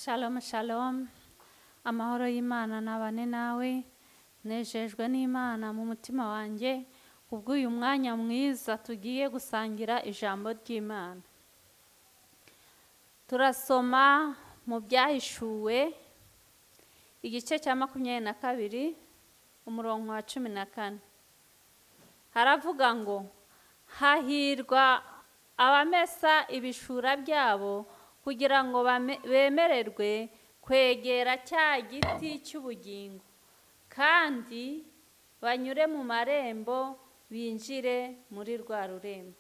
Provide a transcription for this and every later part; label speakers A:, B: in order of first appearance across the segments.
A: Shalom shalom, amahoro y'Imana nabane nawe. Nejejwe n'Imana mu mutima wanjye kubw'uyu mwanya mwiza tugiye gusangira ijambo ry'Imana. Turasoma mu Byahishuwe igice cya 22 umurongo wa 14. Haravuga ngo hahirwa abamesa ibishura byabo kugira ngo bemererwe kwegera cya giti cy'ubugingo, kandi banyure mu marembo binjire muri rwa rurembo.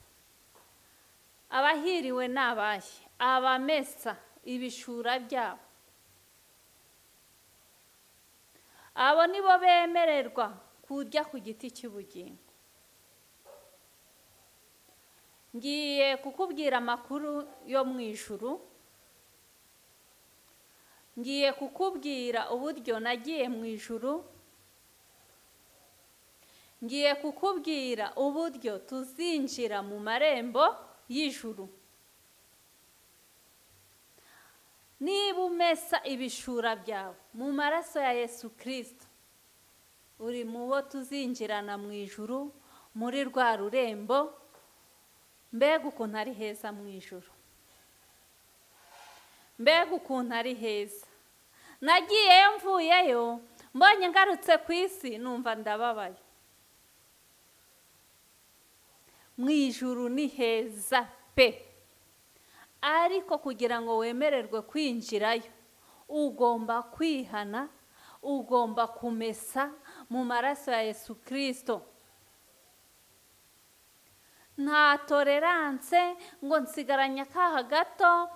A: Abahiriwe ni abahe? Abamesa ibishura byabo. Abo nibo bemererwa kurya ku giti cy'ubugingo. Ngiye kukubwira amakuru yo mu ijuru, ngiye kukubwira uburyo nagiye mu ijuru, ngiye kukubwira uburyo tuzinjira mu marembo y'ijuru. Niba umesa ibishura byawe mu maraso ya Yesu Kristo, uri mu bo tuzinjirana mu ijuru muri rwa rurembo. Mbega ukuntu ari heza mu ijuru, mbega ukuntu ari heza. Nagiyeyo mvuyeyo mbonye ngarutse ku isi numva ndababaye. Mu ijuru ni heza pe, ariko kugira ngo wemererwe kwinjirayo ugomba kwihana, ugomba kumesa mu maraso ya Yesu Kristo. Nta tolerance ngo nsigaranye akaha gato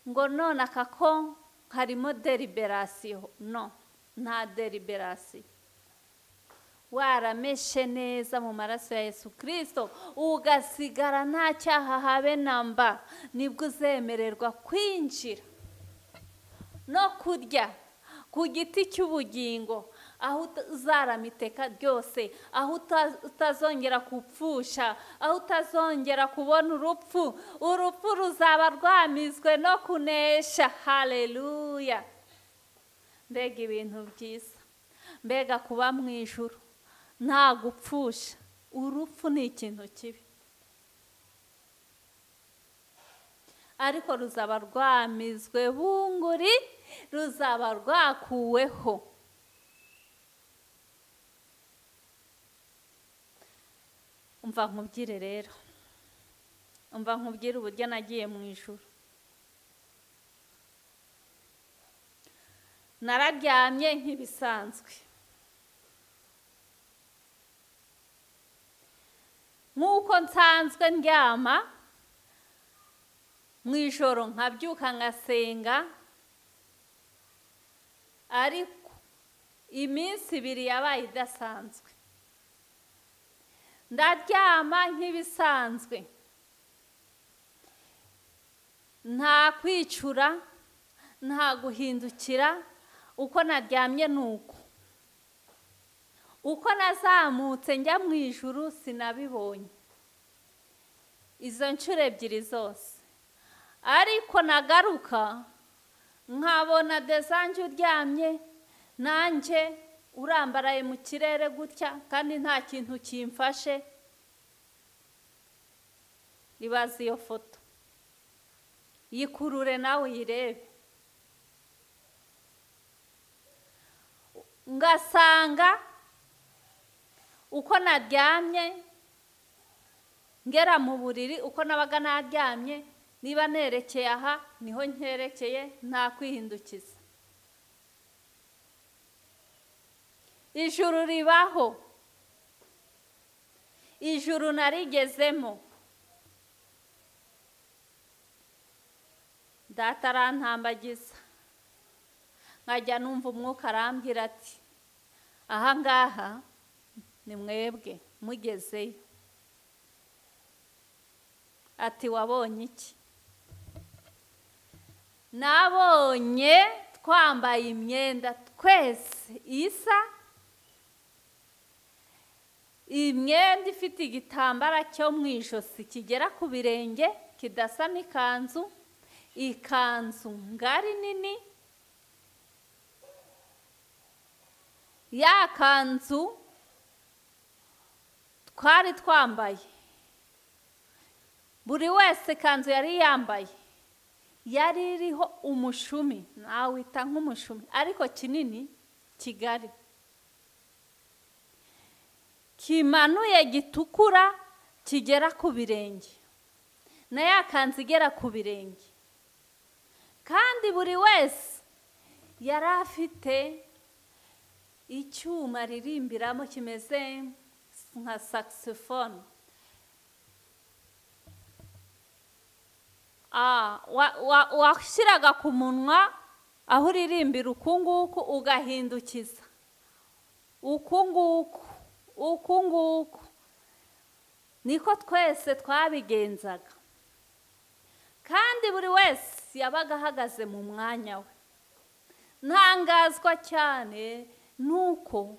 A: ngo none akako harimo deliberation. No, nta deliberation. Warameshe neza mu maraso ya Yesu Kristo ugasigara nta cyaha habe namba, nibwo uzemererwa kwinjira no kurya ku giti cy'ubugingo, aho uzarama iteka ryose, aho utazongera kupfusha, aho utazongera kubona urupfu. Urupfu ruzaba rwamizwe no kunesha. Haleluya! Mbega ibintu byiza, mbega kuba mu ijuru nta gupfusha. Urupfu ni ikintu kibi, ariko ruzaba rwamizwe bunguri, ruzaba rwakuweho. Umva nkubwire rero, umva nkubwire uburyo nagiye mu ijuru. Nararyamye nk'ibisanzwe, nk'uko nsanzwe ndyama mu ijoro nkabyuka ngasenga, ariko iminsi ibiri yabaye idasanzwe. Ndaryama nk'ibisanzwe, nta kwicura, nta guhindukira, uko naryamye nuko. Uko nazamutse njya mu ijuru sinabibonye izo nshuro ebyiri zose, ariko nagaruka nkabona Desange uryamye nanjye urambaraye mu kirere gutya, kandi nta kintu kimfashe. Ibaze iyo foto, yikurure nawe uyirebe. Ngasanga uko naryamye ngera mu buriri, uko nabaga naryamye, niba nerekeye aha niho nkerekeye, nta kwihindukiza. Ijuru ribaho, ijuru narigezemo. Data arantambagiza, nkajya numva umwuka arambwira ati aha ngaha ni mwebwe mugezeyo. Ati wabonye iki? Nabonye twambaye imyenda twese isa, imyenda ifite igitambara cyo mu ijosi kigera ku birenge, kidasa n'ikanzu, Ikanzu ngari nini, ya kanzu twari twambaye, buri wese ikanzu yari yambaye yari iriho umushumi, nawita nk'umushumi ariko kinini kigari, kimanuye gitukura kigera ku birenge, na ya kanzu igera ku birenge. Kandi buri wese yari afite icyuma aririmbiramo kimeze nka saxophone. Washyiraga ku munwa aho uririmbira uku nguku, ugahindukiza uku nguku, uku nguku. Niko twese twabigenzaga, kandi buri wese yabaga ahagaze mu mwanya we. Ntangazwa cyane nuko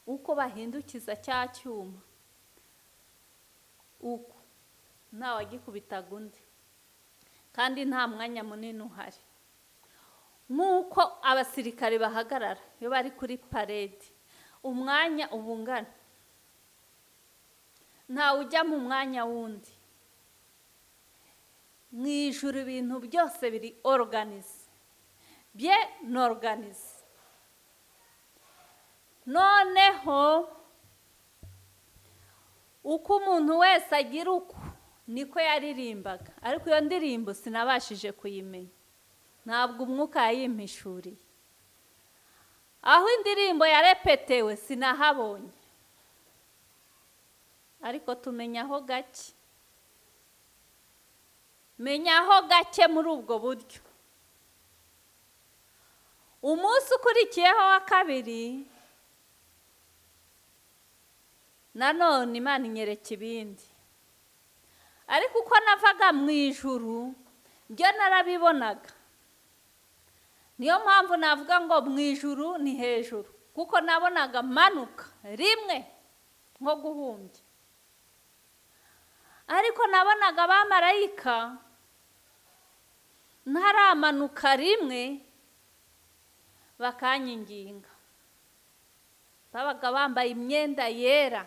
A: uko bahindukiza cya cyuma, uko ntawagikubitaga undi, kandi nta mwanya munini uhari. Nk'uko abasirikare bahagarara iyo bari kuri parade, umwanya uba ungana, ntawe ujya mu mwanya wundi. Mu ijuru ibintu byose biri organize, bien organize. Noneho uko umuntu wese agira uko niko yaririmbaga, ariko iyo ndirimbo sinabashije kuyimenya, ntabwo umwuka yayimpishuriye. Aho indirimbo yarepetewe sinahabonye, ariko tumenyaho gake, menyaho gake muri ubwo buryo. Umunsi ukurikiyeho wa kabiri, nanone Imana inyereka ibindi, ariko uko navaga mu ijuru byo narabibonaga. Niyo mpamvu navuga ngo mu ijuru ni hejuru, kuko nabonaga manuka rimwe nko guhumbya, ariko nabonaga abamarayika ntaramanuka rimwe bakanyinginga. Babaga bambaye imyenda yera,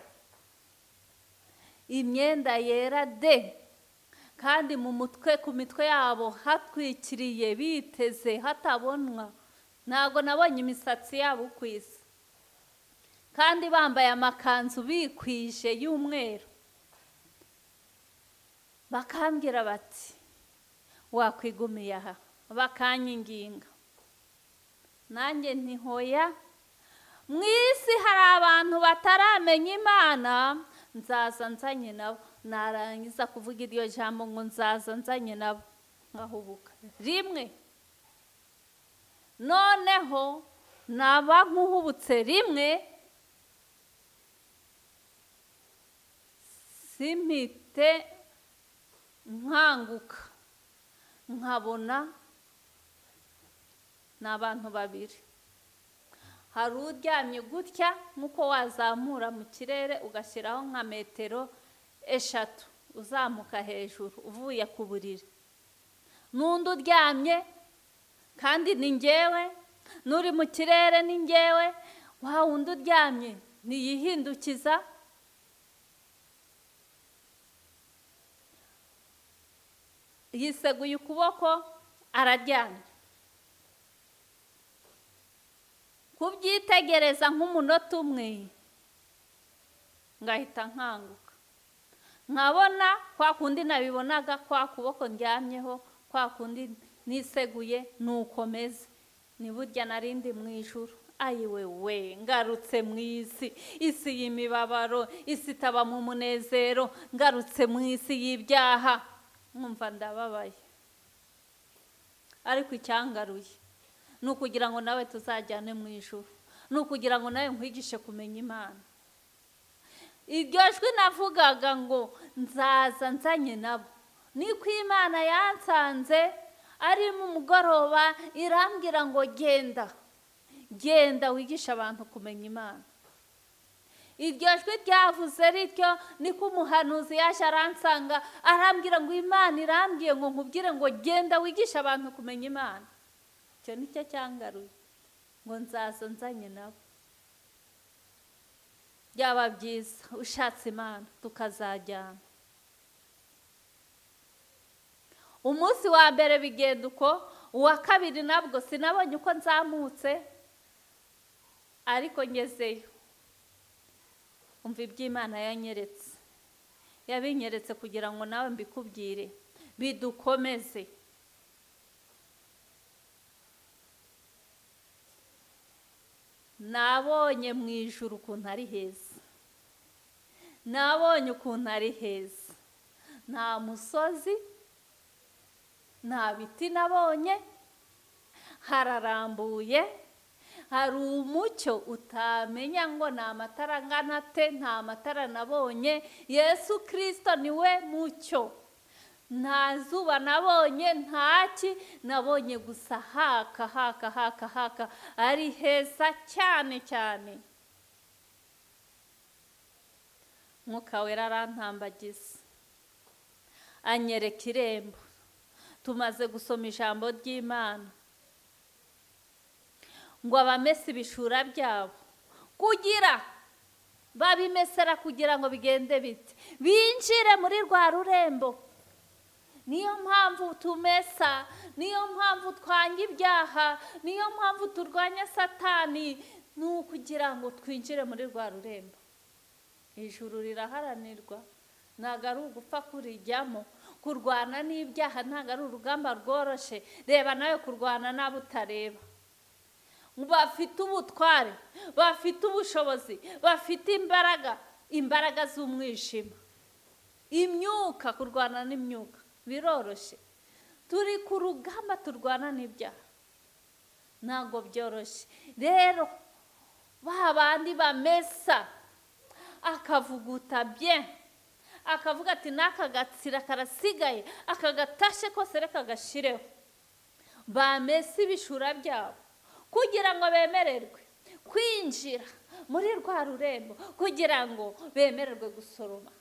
A: imyenda yera de, kandi mu mutwe, ku mitwe yabo hatwikiriye, biteze hatabonwa. Ntabwo nabonye imisatsi yabo uko isa, kandi bambaye amakanzu bikwije y'umweru. Bakambwira bati wakwigumiye aha, bakanyinginga. Nanjye nti hoya, mu isi hari abantu bataramenya Imana, nzaza nzanye nabo. Narangiza kuvuga iryo jambo ngo nzaza nzanye nabo, nkahubuka rimwe. Noneho naba nkuhubutse rimwe, simpite nkanguka, nkabona ni abantu babiri. Hari uryamye gutya nk'uko wazamura mu kirere ugashyiraho nka metero 3 uzamuka hejuru uvuye ku buriri, n'undi uryamye kandi ni njyewe, n'uri mu kirere ni njyewe. Wa wundi uryamye ntiyihindukiza, yiseguye ukuboko araryamye. Kubyitegereza nk'umunota umwe ngahita nkanguka, nkabona kwa kundi nabibonaga, kwa kuboko ndyamyeho, kwa kundi niseguye, nuko meze. Ni burya narindi mu ijuru. Ayiwe we, ngarutse mu isi, isi y'imibabaro, isi itaba mu munezero, ngarutse mu isi y'ibyaha. Nkumva ndababaye, ariko icyangaruye ni ukugira ngo nawe tuzajyane mu ijuru, ni ukugira ngo nawe nkwigishe kumenya Imana. Iryo jwi navugaga ngo nzaza nzanye nabo, niko Imana yansanze ari mu mugoroba, irambwira ngo genda, genda wigishe abantu kumenya Imana. Iryo jwi ryavuze rityo, niko umuhanuzi yaje aransanga arambwira ngo Imana irambwiye ngo nkubwire ngo genda wigishe abantu kumenya Imana. Icyo nicyo cyangaruye, ngo nzaza nzanye nabo. Byaba byiza ushatse Imana tukazajyana. Umunsi wa mbere bigenda uko, uwa kabiri nabwo sinabonye uko nzamutse, ariko ngezeyo umva iby'Imana yanyeretse. Yabinyeretse kugira ngo nawe mbikubwire bidukomeze. Nabonye mu ijuru ukuntu ari heza, nabonye ukuntu ari heza. Nta musozi, nta biti nabonye, hararambuye, hari umucyo utamenya ngo ni amatara angana ate, nta matara nabonye. Yesu Kristo niwe mucyo. Nta zuba nabonye, ntaki nabonye, gusa haka haka haka haka, ari heza cyane cyane. Mwuka Wera arantambagiza anyereka irembo. Tumaze gusoma ijambo ry'Imana ngo abamese ibishura byabo kugira babimesera kugira ngo bigende bite, binjire muri rwa rurembo. Niyo mpamvu tumesa, niyo mpamvu twanga ibyaha, niyo mpamvu turwanya Satani, ni ukugira ngo twinjire muri rwa rurembo. Ijuru riraharanirwa, ntabwo ari ugupfa kurijyamo. Kurwana n'ibyaha ntabwo ari urugamba rworoshye. Reba nawe kurwana n'abo utareba, bafite ubutware, bafite ubushobozi, bafite imbaraga, imbaraga z'umwijima, imyuka. Kurwana n'imyuka biroroshye. Turi ku rugamba turwana n'ibyaha, ntabwo byoroshye. Rero ba bandi bamesa akavuguta bien, akavuga ati n'aka gatsira karasigaye, aka gatashe kose reka gashireho. Bamesa ibishura byabo kugira ngo bemererwe kwinjira muri rwa rurembo, kugira ngo bemererwe gusoroma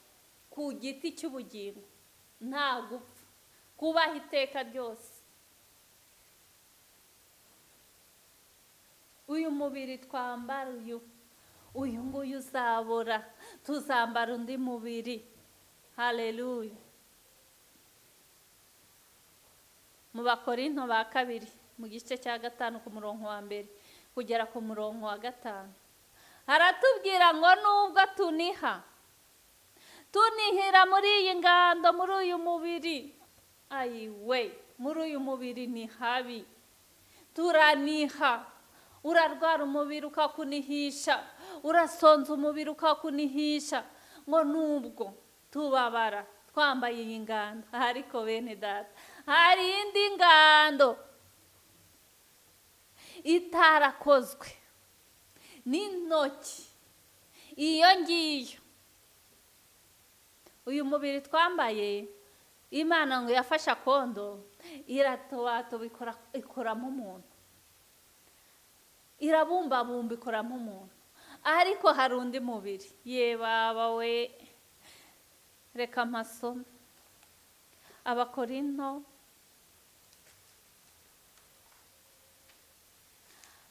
A: ku giti cy'ubugingo, nta gupfa, kubaho iteka ryose. Uyu mubiri twambara uyu nguyu uzabora, tuzambara undi mubiri. Haleluya. Mu Bakorinto ba kabiri mu gice cya 5 ku murongo wa 1 kugera ku murongo wa 5 haratubwira ngo nubwo tuniha, tunihira muri iyi ngando, muri uyu mubiri, ayiwe, muri uyu mubiri ni habi, turaniha. Urarwara umubiri ukakunihisha, urasonza umubiri ukakunihisha, ngo nubwo tubabara twambaye iyi ngando, ariko bene data hari indi ngando itarakozwe n'intoki, iyo ngiyo. Uyu mubiri twambaye, Imana ngo yafashe akondo iratobato ikoramo umuntu, irabumbabumba ikoramo umuntu. Ariko hari undi mubiri, ye baba we, reka mpasome Abakorinto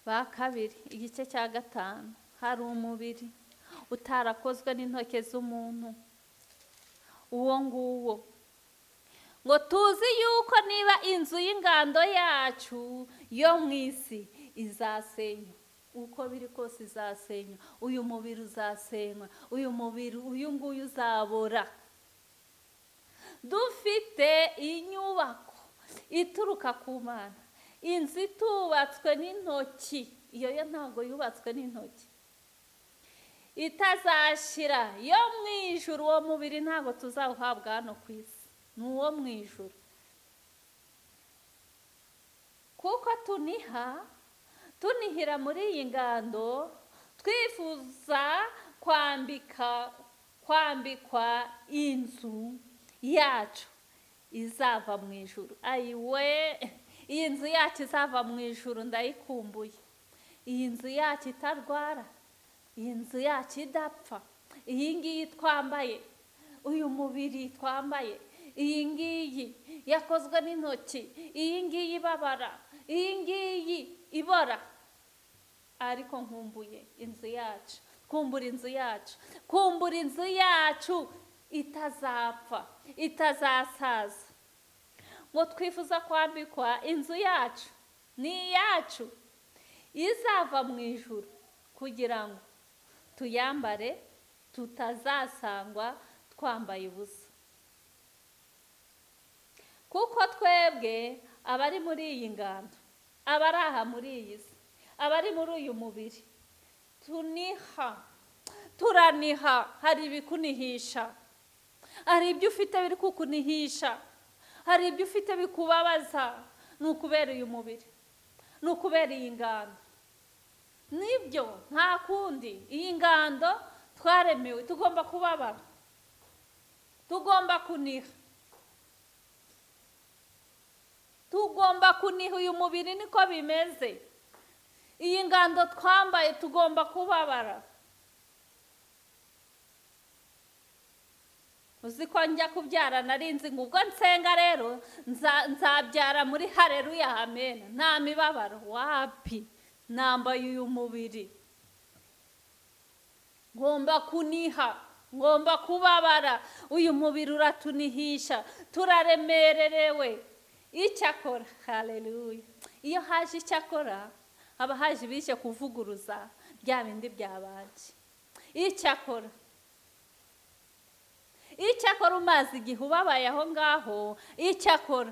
A: ba kabiri igice cya 5. Hari umubiri utarakozwe n'intoke z'umuntu, uwo nguwo ngo tuzi yuko niba inzu y'ingando yacu yo mu isi izasenywa, uko biri kose izasenywa, uyu mubiri uzasenywa, uyu mubiri uyu nguyu uzabora. Dufite inyubako ituruka ku Mana, inzu itubatswe n'intoki, iyo yo ntabwo yubatswe n'intoki, itazashira, yo mu ijuru. Uwo mubiri ntabwo tuzawuhabwa hano ku isi, ni uwo mu ijuru. Kuko tuniha, tunihira muri iyi ngando, twifuza kwambikwa inzu yacu izava mu ijuru. Ayiwe, iyi nzu yacu izava mu ijuru ndayikumbuye. Iyi nzu yacu itarwara, Iyi nzu yacu idapfa, iyi ngiyi twambaye, uyu mubiri twambaye, iyi ngiyi yakozwe n'intoki, iyi ngiyi ibabara, iyi ngiyi ibora. Ariko nkumbuye inzu yacu, kumbura inzu yacu, kumbura inzu yacu itazapfa, itazasaza. Ngo twifuza kwambikwa inzu yacu, ni iyacu izava mu ijuru, kugira ngo tuyambare tutazasangwa twambaye ubusa. Kuko twebwe abari muri iyi ngando, abari aha muri iyi si, abari muri uyu mubiri, tuniha, turaniha. Hari ibikunihisha, hari ibyo ufite biri kukunihisha, hari ibyo ufite bikubabaza. Ni ukubera uyu mubiri, ni ukubera iyi ngando. Nibyo, nta kundi. Iyi ngando twaremewe, tugomba kubabara, tugomba kuniha, tugomba kuniha uyu mubiri, niko bimeze. Iyi ngando twambaye tugomba kubabara. Uzi ko njya kubyara narinzi ngo ubwo nsenga rero nzabyara muri haleluya amen, nta mibabaro. Wapi, nambaye uyu mubiri, ngomba kuniha, ngomba kubabara. Uyu mubiri uratunihisha, turaremererewe. Icyakora, haleluya, iyo haje icyakora haba haje ibije kuvuguruza bya bindi byabanje. Icyakora, icyakora umaze igihe ubabaye aho ngaho, icyakora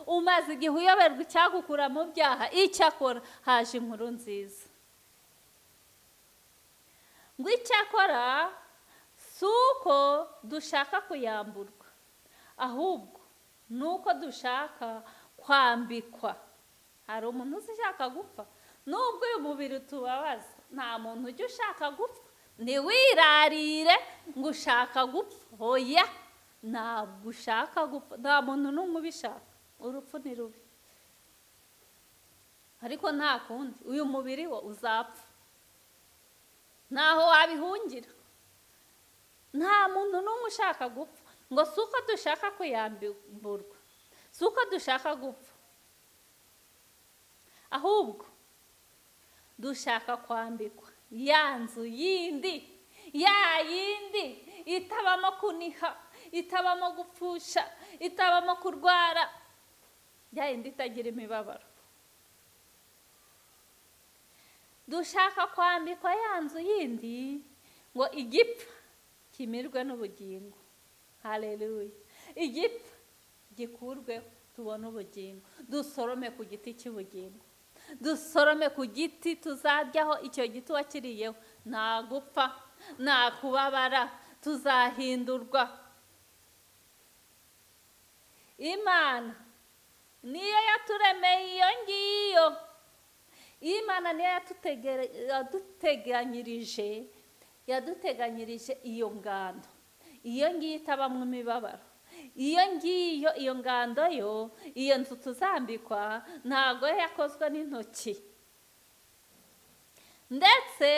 A: umaze igihe uyoberwa icyagukura mu byaha, icyakora haje inkuru nziza. Ngo icyakora si uko dushaka kuyamburwa, ahubwo ni uko dushaka kwambikwa. Hari umuntu ushaka gupfa? Nubwo uyu mubiri utubabaza, nta muntu ujya ushaka gupfa. Ntiwirarire ngo ushaka gupfa, oya, ntabwo ushaka gupfa, nta muntu n'umwe ubishaka. Urupfu ni rubi, ariko nta kundi, uyu mubiri wo uzapfa, ntaho wabihungira. Nta muntu n'umwe ushaka gupfa. Ngo si uko dushaka kuyamburwa, si uko dushaka gupfa, ahubwo dushaka kwambikwa ya nzu yindi, ya yindi itabamo kuniha, itabamo gupfusha, itabamo kurwara, ya yindi itagira imibabaro. Dushaka kwambikwa ya nzu yindi ngo igipfa kimirwe n'ubugingo. Haleluya. Igipfa gikurweho tubone ubugingo, dusorome ku giti cy'ubugingo, dusorome ku giti tuzaryaho. Icyo giti wakiriyeho nta gupfa, nta kubabara, tuzahindurwa. Imana niyo yaturemeye iyo ngiyo, Imana niyo yaduteganyirije, yaduteganyirije iyo ngando, iyo ngiyo itabamo imibabaro, iyo ngiyo, iyo ngando yo, iyo nzu tuzambikwa ntago yakozwe n'intoki, ndetse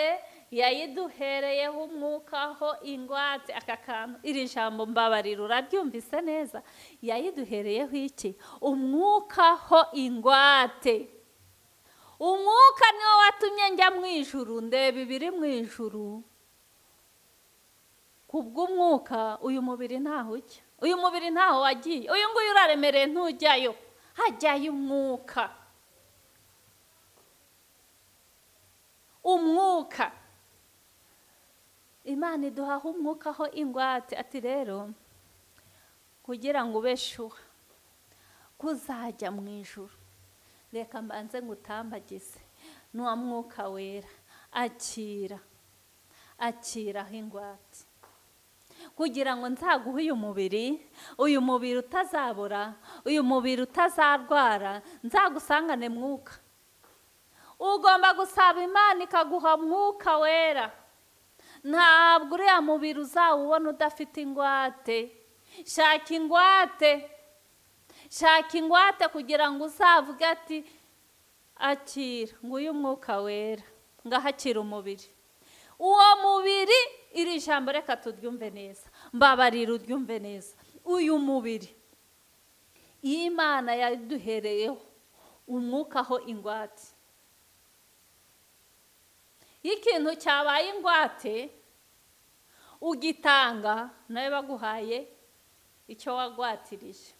A: yayiduhereyeho umwuka ho ingwate. Aka kantu, iri jambo mbabarira, urabyumvise neza? Yayiduhereyeho iki? Umwuka ho ingwate. Umwuka niwo watumye njya mu ijuru, ndeba ibiri mu ijuru. Kubw'umwuka uyu mubiri ntaho ujya, uyu mubiri ntaho wagiye, uyu nguyu uraremereye ntujyayo, hajyayo umwuka. Umwuka, Imana iduhaho umwuka ho ingwate. Ati rero kugira ngo ube shuha kuzajya mu ijuru, reka mbanze ngutambagize n'uwa mwuka wera. Akira, akiraho ingwate, kugira ngo nzaguhe uyu mubiri, uyu mubiri utazabura, uyu mubiri utazarwara, nzagusangane mwuka. Ugomba gusaba Imana ikaguha mwuka wera. Ntabwo uriya mubiri uzawubona udafite ingwate. Shaka ingwate, shaka ingwate kugira ngo uzavuge ati akira, nguyu umwuka wera, ngahakira umubiri. Uwo mubiri, iri jambo reka turyumve neza, mbabarira uryumve neza. Uyu mubiri Imana yaduhereyeho umwuka ho ingwate. Ikintu cyabaye ingwate ugitanga, nawe baguhaye icyo wagwatirije.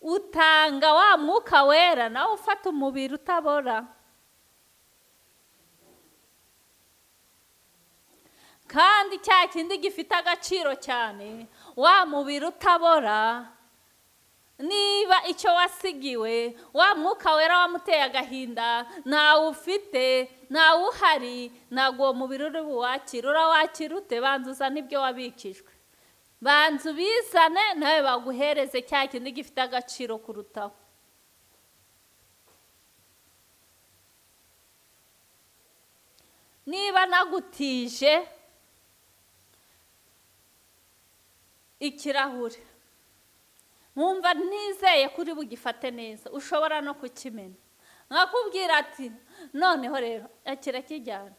A: Utanga wa mwuka wera, nawe ufata umubiri utabora. Kandi cya kindi gifite agaciro cyane, wa mubiri utabora, niba icyo wasigiwe, wa mwuka wera wamuteye agahinda, ntawe ufite, ntawe uhari, ntabwo uwo mubiri uri buwakire. Urawakira ute? Banza uzane ibyo wabikijwe, banza ubizane, nawe baguhereze cya kindi gifite agaciro kurutaho. Niba nagutije ikirahure, nkumva nizeye kuri bugifate neza, ushobora no kukimena, nkakubwira ati noneho rero akira kijyana,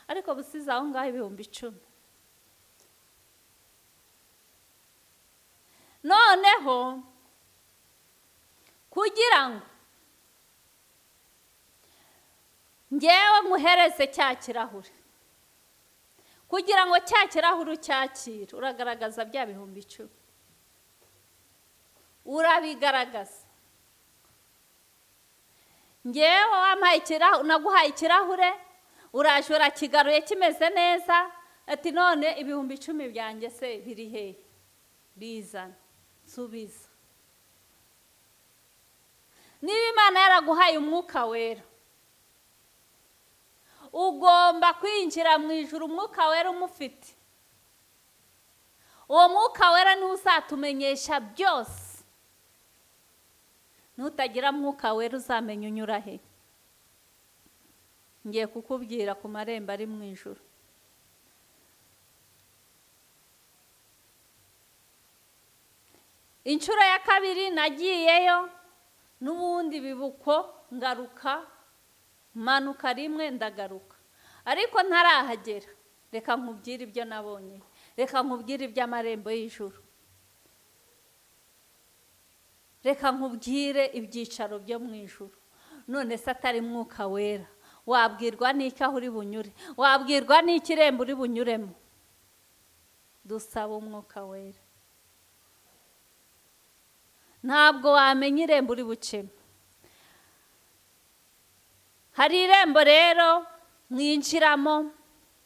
A: ariko busize aho ngaho 10,000. Noneho kugira ngo ngewe nkuhereze cya kirahure, kugira ngo cya kirahure ucyakire, uragaragaza bya 10,000, urabigaragaza. Ngewe wampaye ikirahure, naguhaye ikirahure, uraje urakigaruye kimeze neza, ati none 10,000 byanjye se biri hehe? Bizana, nsubiza. Niba Imana yaraguhaye umwuka wera, ugomba kwinjira mu ijuru umwuka wera umufite. Uwo mwuka wera niwe uzatumenyesha byose. Nutagira mwuka wera uzamenya unyura he. Ngiye kukubwira ku marembo ari mu ijuru. Inshuro ya kabiri nagiyeyo n'ubundi bibuko, ngaruka manuka rimwe ndagaruka, ariko ntarahagera. Reka nkubwire ibyo nabonye, reka nkubwire iby'amarembo y'ijuru, reka nkubwire ibyicaro byo mu ijuru. None se atari mwuka wera, wabwirwa n'iki aho uri bunyure? Wabwirwa n'iki irembo uri bunyuremo? Dusaba umwuka wera. Ntabwo wamenya irembo uri bucemo. Hari irembo rero mwinjiramo,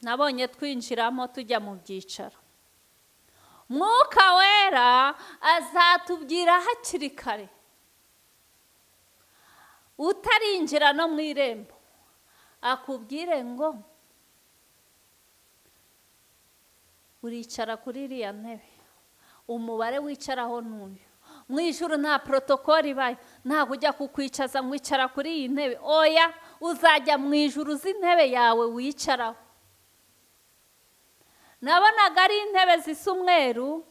A: nabonye twinjiramo tujya mu byicaro. Mwuka wera azatubwira hakiri kare, utarinjira no mu irembo, akubwire ngo uricara kuri iriya ntebe, umubare wicaraho n'uyu. Mu ijuru nta protokoli ibayo, ntabwo ujya kukwicaza ngo wicara kuri iyi ntebe. Oya, uzajya mu ijuru uzi intebe yawe wicaraho. Nabonaga ari intebe zisa umweru,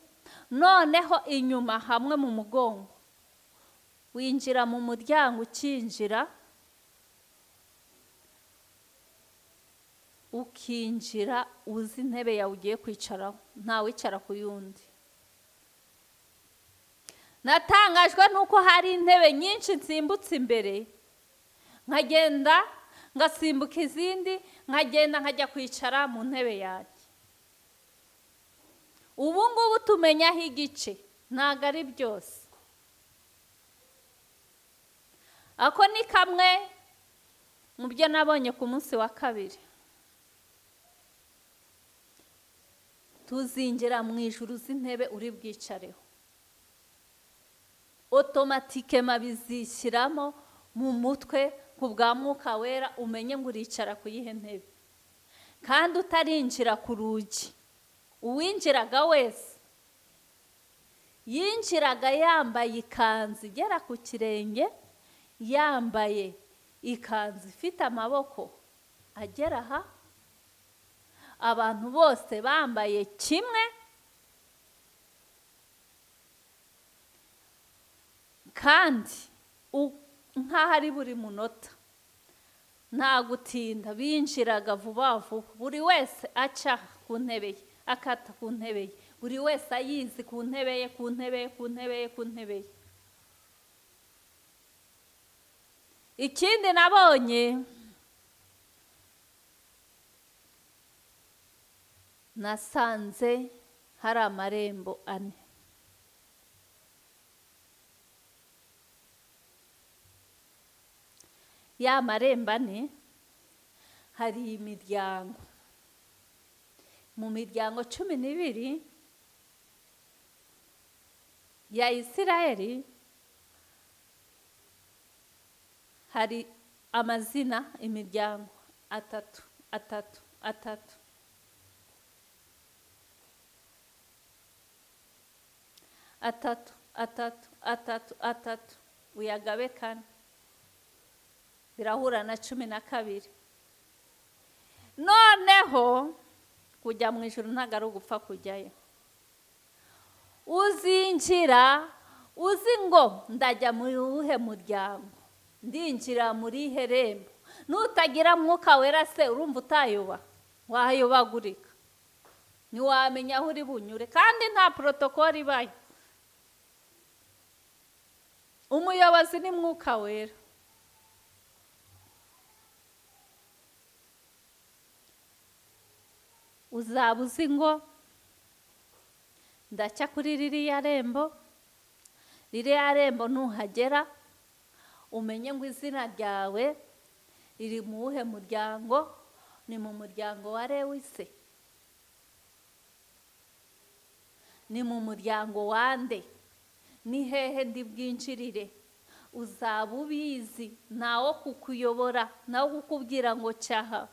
A: noneho inyuma hamwe mu mugongo winjira mu muryango, ukinjira ukinjira uzi intebe yawe ugiye kwicaraho, ntawicara ku yundi. Natangajwe nuko hari intebe nyinshi nsimbutse imbere, nkagenda ngasimbuka izindi, nkagenda nkajya kwicara mu ntebe yanjye. Ubu ngubu tumenyaho igice, ntabwo ari byose. Ako ni kamwe mu byo nabonye ku munsi wa kabiri. Tuzinjira mu ijuru z'intebe uri bwicareho, otomatikema bizishyiramo mu mutwe ku bwa mwuka wera, umenye ngo uricara ku yihe ntebe. Kandi utarinjira ku rugi, uwinjiraga wese yinjiraga yambaye ikanzu igera ku kirenge, yambaye ikanzu ifite amaboko agera aha, abantu bose bambaye kimwe, kandi nk'aho ari buri munota Nta gutinda, binjiraga vuba vuba, buri wese aca ku ntebe ye, akata ku ntebe ye, buri wese ayizi ku ntebe ye, ku ntebe ye, ku ntebe ye, ku ntebe ye. Ikindi nabonye, nasanze hari amarembo 4. Ya marembo 4 hari imiryango. Mu miryango 12 ya Isirayeli hari amazina imiryango 3 3 3. Atatu atatu atatu atatu, uyagabe 4, birahura na 12. Noneho kujya mu ijuru ntabwo ari ugupfa kujyayo. Uzinjira uzi ngo ndajya muri uwuhe muryango, ndinjira muri ihe rembo. Nutagira Mwuka Wera se urumva utayoba, wayobagurika, ntiwamenya aho uri bunyure, kandi nta protokoli ibayo. Umuyobozi ni Mwuka Wera. Uzaba uzi ngo ndacya kuri ririya rembo, ririya rembo nuhagera umenye ngo izina ryawe riri mu wuhe muryango, ni mu muryango wa Lewi se, ni mu muryango wande, ni hehe ndi bwinjirire. Uzaba ubizi, ntawo kukuyobora, ntawo kukubwira ngo cyaha,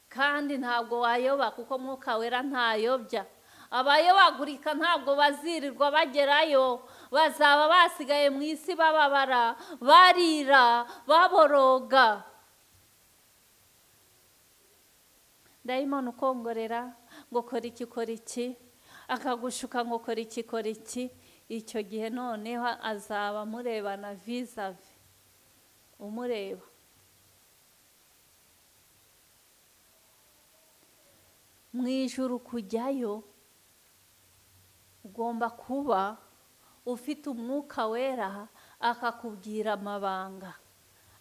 A: kandi ntabwo wayoba kuko Mwuka Wera ntayobya. Abayobagurika ntabwo bazirirwa bagerayo, bazaba basigaye mu isi bababara, barira, baboroga. Dayimoni ukongorera ngo kora iki, kora iki, akagushuka ngo kora iki, kora iki. Icyo gihe noneho azaba murebana vis-a-vis, umureba. Mu ijuru kujyayo ugomba kuba ufite Umwuka Wera, akakubwira amabanga,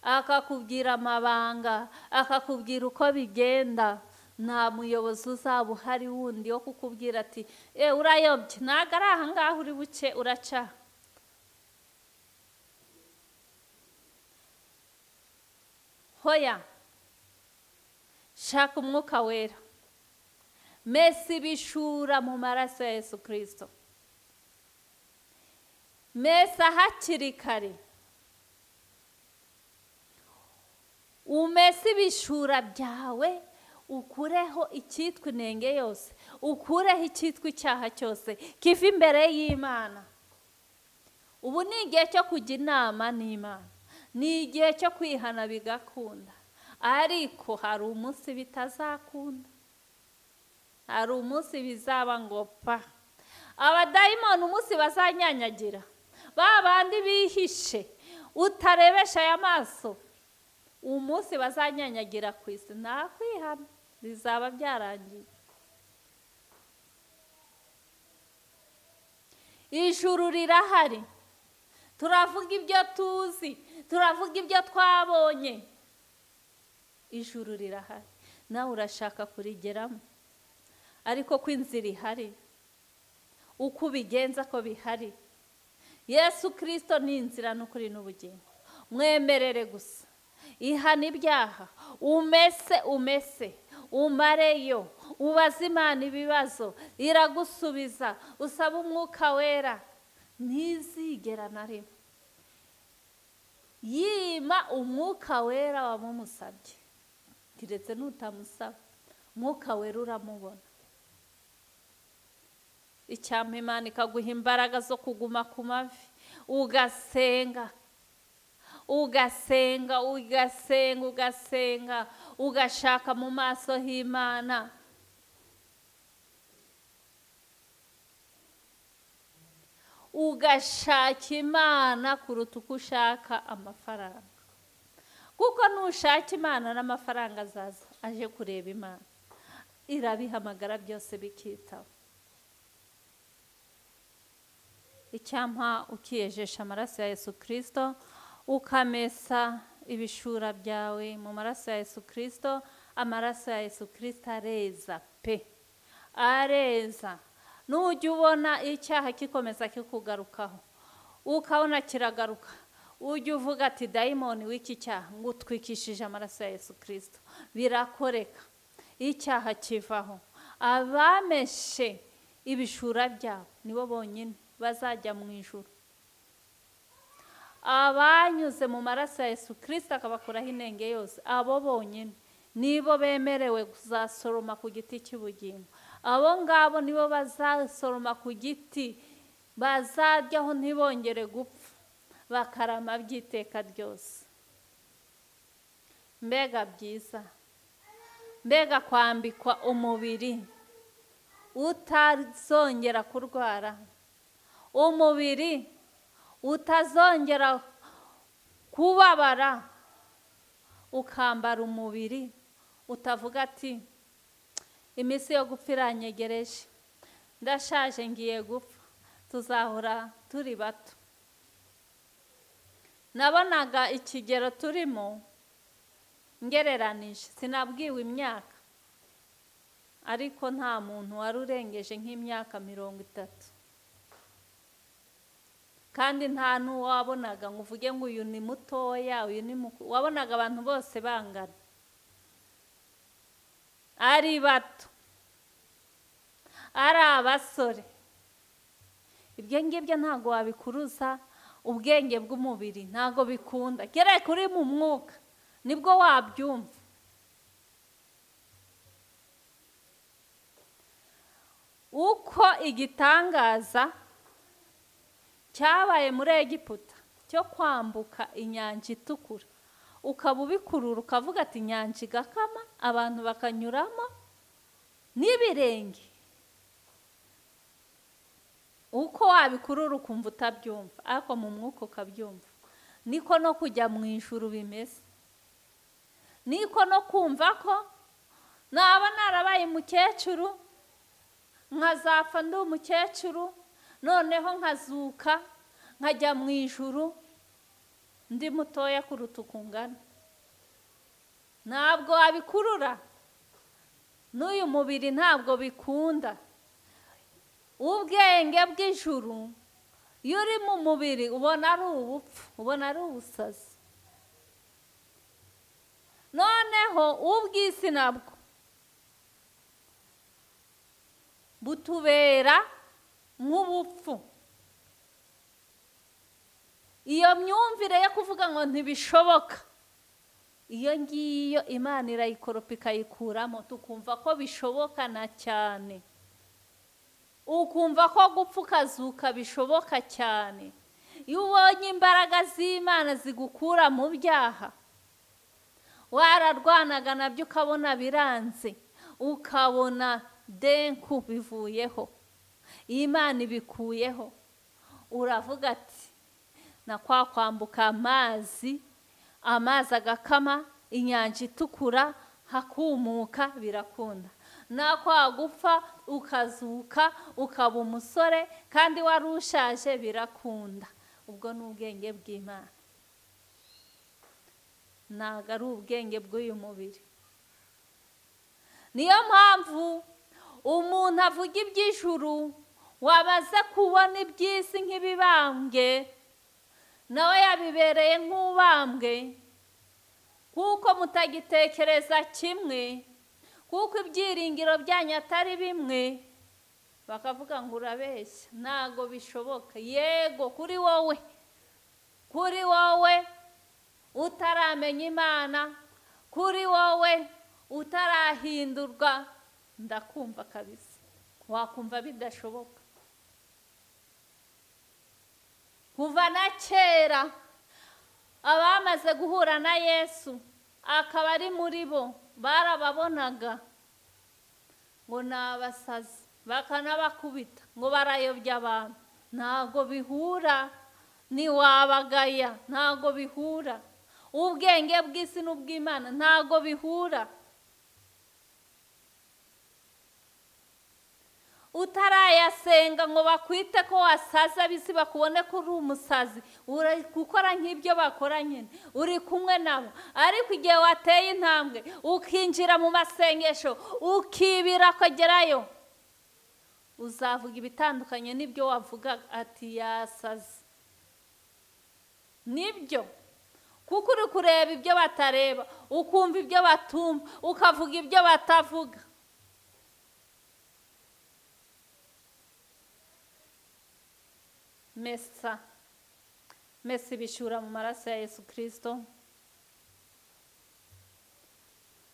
A: akakubwira amabanga, akakubwira uko bigenda. Nta muyobozi uzaba uhari wundi wo kukubwira ati urayobye, ntabwo ari aha ngaha uri buke, uraca. Hoya, shaka Umwuka Wera, mesa ibishura mu maraso ya Yesu Kristo, mesa hakiri kare, umese ibishura byawe, ukureho icyitwa inenge yose, ukureho icyitwa icyaha cyose kiva imbere y'Imana. Ubu ni igihe cyo kujya inama n'Imana, ni igihe cyo kwihana bigakunda, ariko hari umunsi bitazakunda, hari umunsi bizaba ngo pa. Abadayimoni umunsi bazanyanyagira, ba bandi bihishe utarebesha aya maso, umunsi bazanyanyagira ku isi, nta kwihana, bizaba byarangiye. Ijuru rirahari, turavuga ibyo tuzi, turavuga ibyo twabonye. Ijuru rirahari, nawe urashaka kurigeramo, ariko ko inzira ihari, uko ubigenza ko bihari. Yesu Kristo ni inzira n'ukuri n'ubugingo. Mwemerere gusa, ihana ibyaha, umese umese, umareyo, ubaze Imana ibibazo, iragusubiza, usaba Umwuka Wera, ntizigera na rimwe yima Umwuka Wera wamumusabye, kiretse nutamusaba. Umwuka Wera uramubona. Icyampa Imana ikaguha imbaraga zo kuguma ku mavi, ugasenga, ugasenga, ugasenga, ugasenga, ugashaka mu maso h'Imana. Ugashaka Imana kuruta uko ushaka amafaranga, Kuko nushaka Imana n'amafaranga azaza aje kureba Imana. Irabihamagara byose bikitaba. Icyampa ukiyejesha amaraso ya Yesu Kristo, ukamesa ibishura byawe mu maraso ya Yesu Kristo. Amaraso ya Yesu Kristo areza pe, areza. Nujya ubona icyaha kikomeza kikugarukaho, ukabona kiragaruka, ujya uvuga ati dayimoni w'iki cyaha ngutwikishije amaraso ya Yesu Kristo. Birakoreka, icyaha kivaho. Abameshe ibishura byabo nibo bonyine bazajya mu ijuru. Abanyuze mu maraso ya Yesu Kristo akabakuraho inenge yose, abo bonyine nibo bemerewe kuzasoroma ku giti cy'ubugingo. Abo ngabo nibo bazasoroma ku giti, bazaryaho ntibongere gupfa, bakarama by'iteka ryose. Mbega byiza, mbega kwambikwa umubiri utazongera kurwara, umubiri utazongera kubabara, ukambara umubiri utavuga ati iminsi yo gupfa iranyegereje, ndashaje ngiye gupfa. Tuzahora turi bato. Nabonaga ikigero turimo ngereranije, sinabwiwe imyaka, ariko nta muntu wari urengeje nk'imyaka 30, kandi nta n'uwabonaga ngo uvuge ngo uyu ni mutoya, uyu ni mukuru. Wabonaga abantu bose bangana, ari bato, ari abasore. Ibyo ngibyo ntabwo wabikuruza ubwenge bw'umubiri, ntabwo bikunda. Kereka uri mu mwuka nibwo wabyumva. Uko igitangaza cyabaye muri Egiputa cyo kwambuka inyanja itukura, ukaba ubikurura ukavuga ati inyanja igakama, abantu bakanyuramo n'ibirenge. Uko wabikurura ukumva utabyumva, ariko mu mwuka ukabyumva. Niko no kujya mu ijuru bimeze. Niko no kumva ko naba narabaye umukecuru, nkazapfa ndi umukecuru, noneho nkazuka nkajya mu ijuru ndi mutoya kuruta uko ungana. Ntabwo wabikurura n'uyu mubiri, ntabwo bikunda. Ubwenge bw'ijuru iyo uri mu mubiri ubona ari ubupfu, ubona ari ubusazi. Noneho ubw'isi nabwo butubera nk'ubupfu. Iyo myumvire yo kuvuga ngo ntibishoboka, iyo ngiyo Imana irayikoropa ikayikuramo, tukumva ko bishoboka na cyane. Ukumva ko gupfa ukazuka bishoboka cyane. Iyo ubonye imbaraga z'Imana zigukura mu byaha, wararwanaga nabyo ukabona biranze, ukabona denku bivuyeho, Imana ibikuyeho, uravuga ati na kwa kwambuka amazi, amazi agakama, inyanja itukura hakumuka, birakunda. Na kwa gupfa ukazuka ukaba umusore kandi wari ushaje, birakunda. Ubwo ni ubwenge bw'Imana, ntabwo ari ubwenge bw'uyu mubiri. Niyo mpamvu umuntu avuga iby'ijuru, wabaze kubona iby'isi nk'ibibambwe, nawe yabibereye nk'ubambwe, kuko mutagitekereza kimwe, kuko ibyiringiro byanyu atari bimwe. Bakavuga ngo urabeshya, ntago bishoboka. Yego, kuri wowe, kuri wowe utaramenya Imana, kuri wowe utarahindurwa, ndakumva kabisa, wakumva bidashoboka. Kuva na kera abamaze guhura na Yesu akaba ari muri bo, barababonaga ngo ni abasazi, bakanabakubita ngo barayobya abantu. Ntago bihura, ntiwabagaya, ntago bihura. Ubwenge bw'isi n'ubw'Imana ntago bihura. Utarayasenga ngo bakwite ko wasaza, bisi bakubone ko uri umusazi, uri gukora nk'ibyo bakora nyine, uri kumwe nabo. Ariko igihe wateye intambwe ukinjira mu masengesho, ukibira kugerayo, uzavuga ibitandukanye n'ibyo wavuga ati yasaze. Nibyo, kuko uri kureba ibyo batareba, ukumva ibyo batumva, ukavuga ibyo batavuga. Mesa, mesa ibishura mu maraso ya Yesu Kristo,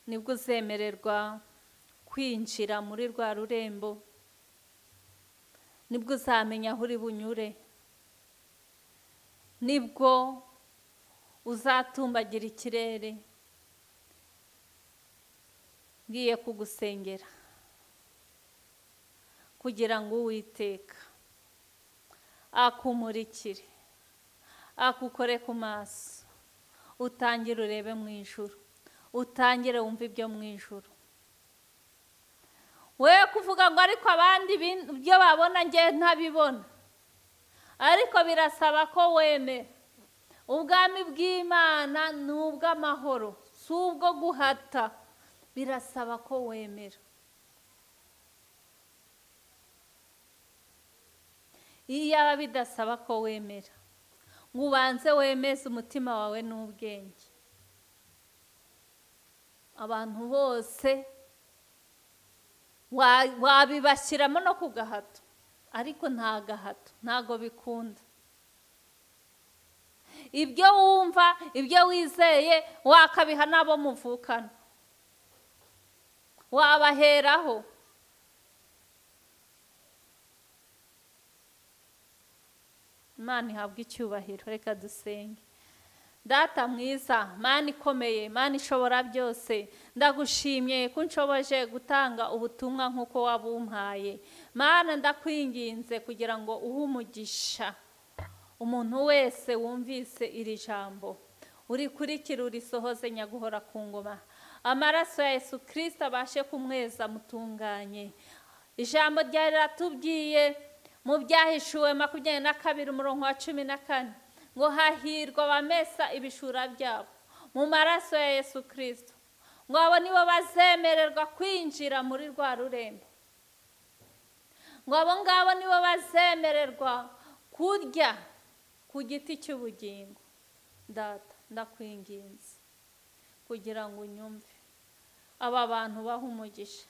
A: nibwo uzemererwa kwinjira muri rwa rurembo, nibwo uzamenya aho uri bunyure, nibwo uzatumbagira ikirere. Ngiye kugusengera kugira ngo Uwiteka akumurikire, akukore ku maso, utangire urebe mu ijuru, utangire wumve ibyo mu ijuru. We kuvuga ngo ariko abandi ibyo babona nge ntabibona, ariko birasaba ko wemera. Ubwami bw'Imana ni ubw'amahoro, si ubwo guhata. Birasaba ko wemera. Iyo bidasaba ko wemera, ngo ubanze wemeze umutima wawe n'ubwenge. Abantu bose wabibashyiramo no ku gahato, ariko nta gahato, ntago bikunda. Ibyo wumva, ibyo wizeye, wakabiha n'abo muvukana, wabaheraho. Imana ihabwe icyubahiro. Reka dusenge. Data mwiza, Mana ikomeye, Mana ishobora byose, ndagushimye ko unshoboje gutanga ubutumwa nk'uko wabumpaye. Mana ndakwinginze kugira ngo uhe umugisha umuntu wese wumvise iri jambo, urikurikire urisohoze nyaguhora ku ngoma. Amaraso ya Yesu Kristo abashe kumweza mutunganye. Ijambo ryari riratubwiye mu Byahishuwe 22 umurongo wa 14 ngo hahirwa abamesa ibishura byabo mu maraso ya Yesu Kristo, ngo abo nibo bazemererwa kwinjira muri rwa rurembo, ngo abo ngabo nibo bazemererwa kurya ku giti cy'ubugingo. Data ndakwinginze kugira ngo unyumve. Aba bantu baha umugisha,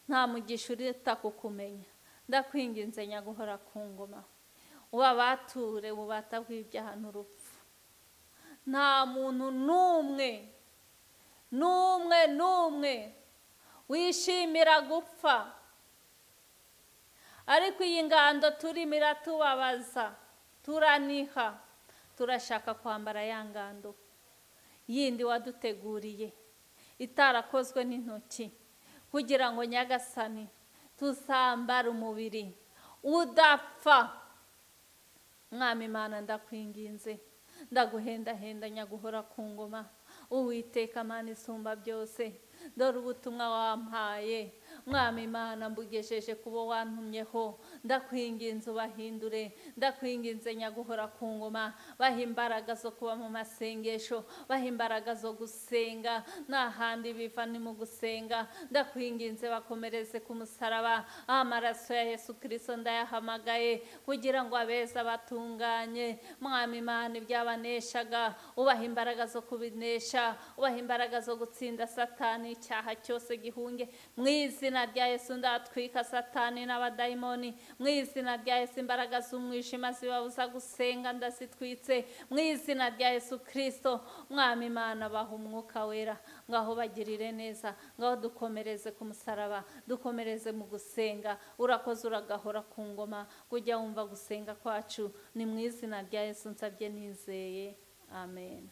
A: nta mugisha urita kukumenya. Ndakwinginze nyaguhora ku ngoma, ubabature ububata bw'ibyaha n'urupfu. Nta muntu n'umwe n'umwe n'umwe wishimira gupfa, ariko iyi ngando turimo iratubabaza, turaniha, turashaka kwambara ya ngando yindi waduteguriye itarakozwe n'intoki, kugira ngo Nyagasani tuzambara umubiri udapfa. Mwami Imana ndakwinginze, ndaguhendahenda nyaguhora ku ngoma. Uwiteka Mana isumba byose, dore ubutumwa wampaye Mwami Imana mbugejeje kubo wantumyeho. Ndakwinginze ubahindure, ndakwinginze nyaguhora ku ngoma, baha imbaraga zo kuba mu masengesho, baha imbaraga zo gusenga, nta handi biva ni mu gusenga. Ndakwinginze bakomereze ku musaraba. Amaraso ya Yesu Kristo ndayahamagaye kugira ngo abeza batunganye. Mwami Imana ibyabaneshaga ubaha imbaraga zo kubinesha, ubaha imbaraga zo gutsinda Satani, icyaha cyose gihunge mu izina rya Yesu. Ndatwika Satani n'abadayimoni mu izina rya Yesu. Imbaraga z'umwijima zibabuza gusenga ndazitwitse mu izina rya Yesu Kristo. Mwami Imana baha umwuka wera, ngaho bagirire neza, ngaho dukomereze ku musaraba, dukomereze mu gusenga. Urakoze, uragahora ku ngoma, kujya wumva gusenga kwacu. Ni mu izina rya Yesu nsabye nizeye, amen.